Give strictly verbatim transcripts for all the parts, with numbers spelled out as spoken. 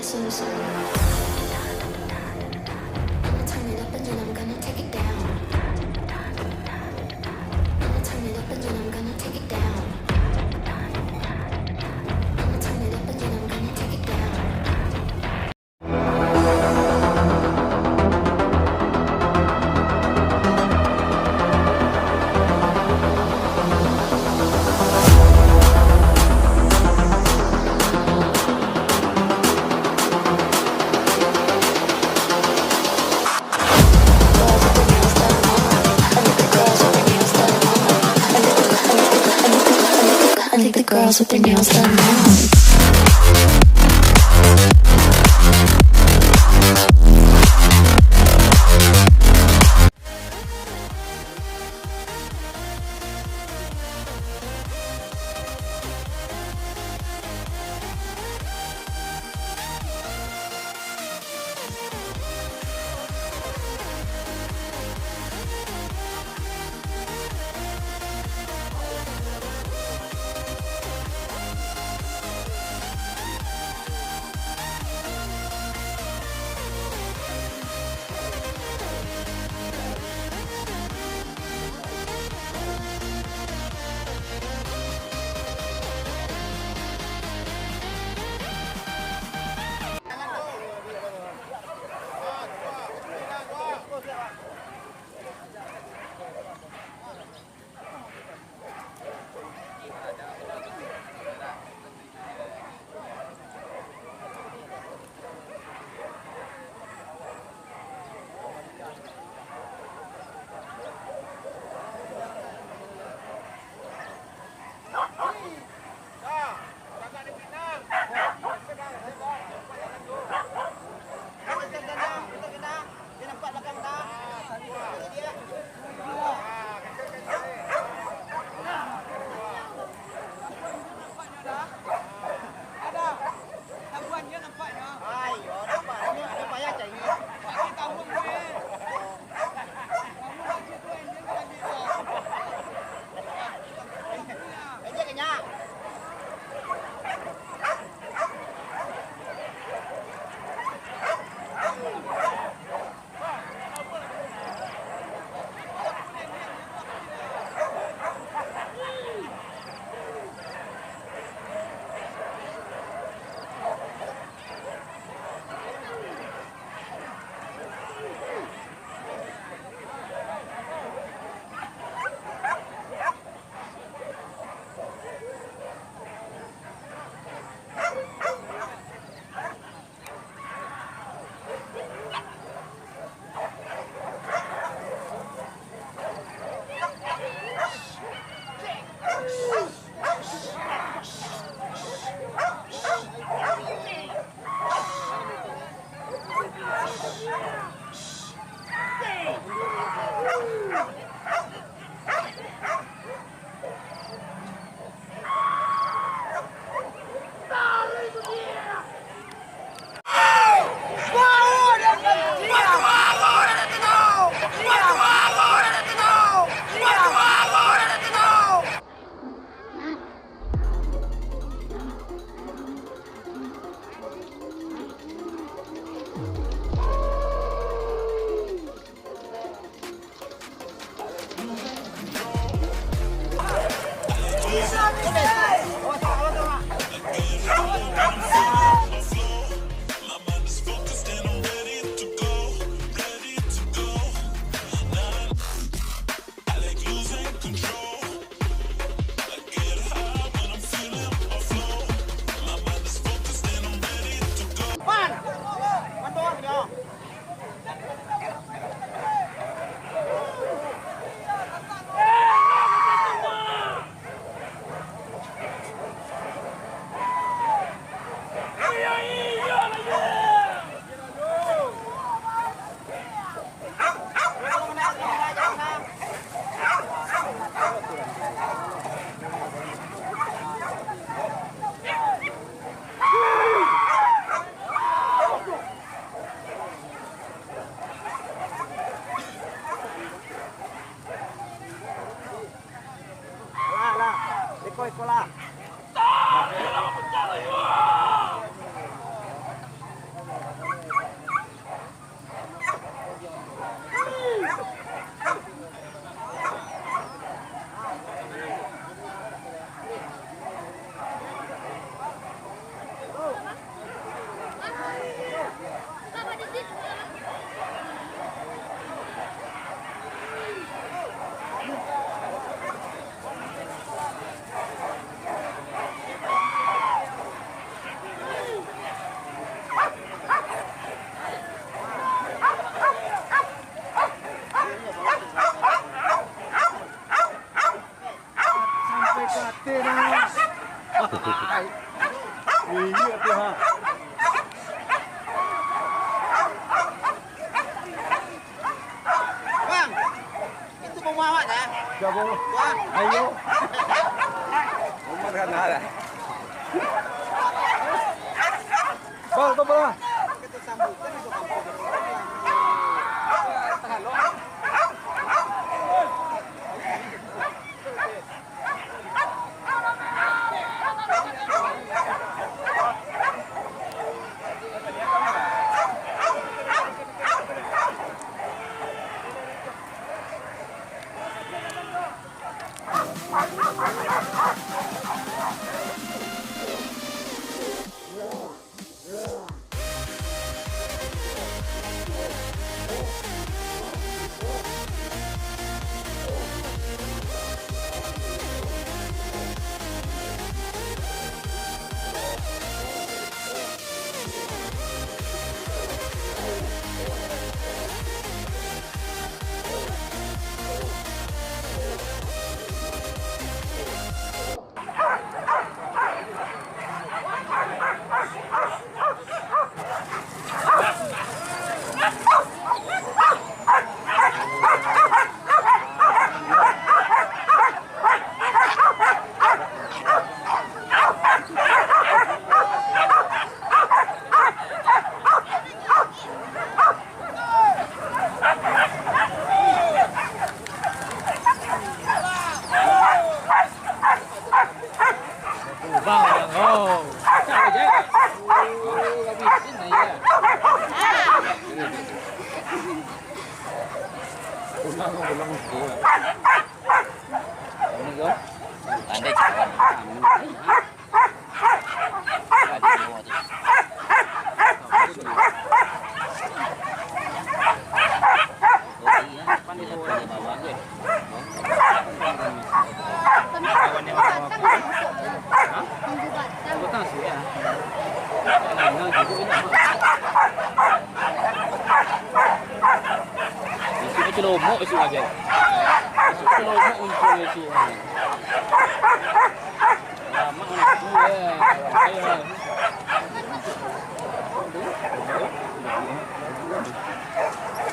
I'ma turn it up and then I'm gonna take it down. I'ma turn it up and then I'm gonna take it down. I'ma turn it up and then I'm gonna take it down. I think the girls with their nails done now. Ayo. Umar kan ada. Bang, tu bang. Pandai cakap. Isi macam lomok isi aja. Isi macam lomok muncul isi.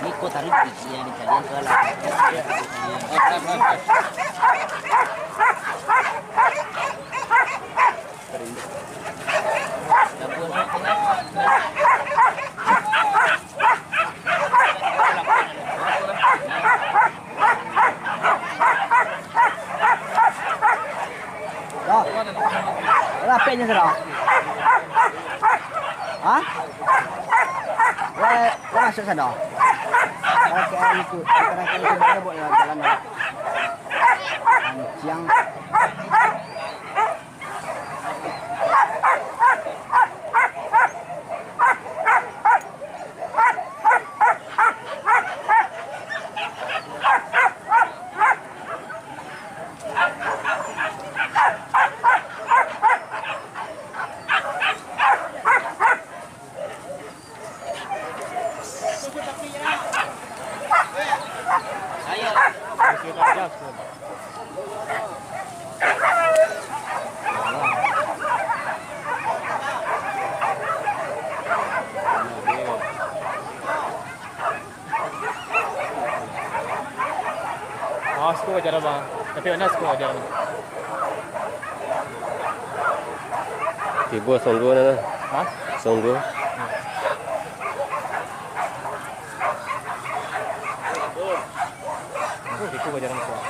Ni kau tarik biji yang dikalian tu lah. Dah. Dah, peknya sudah. Ha? Wah, wah, masuk sana. Pakai itu, pakai itu, dia buat jalan dah. Pancing. Oh, siko aja lah, Bang. Tapi mana siko aja lah, Bang? Tibo songgo na, nah. Hah? Songgo. Siko aja lah, Bang.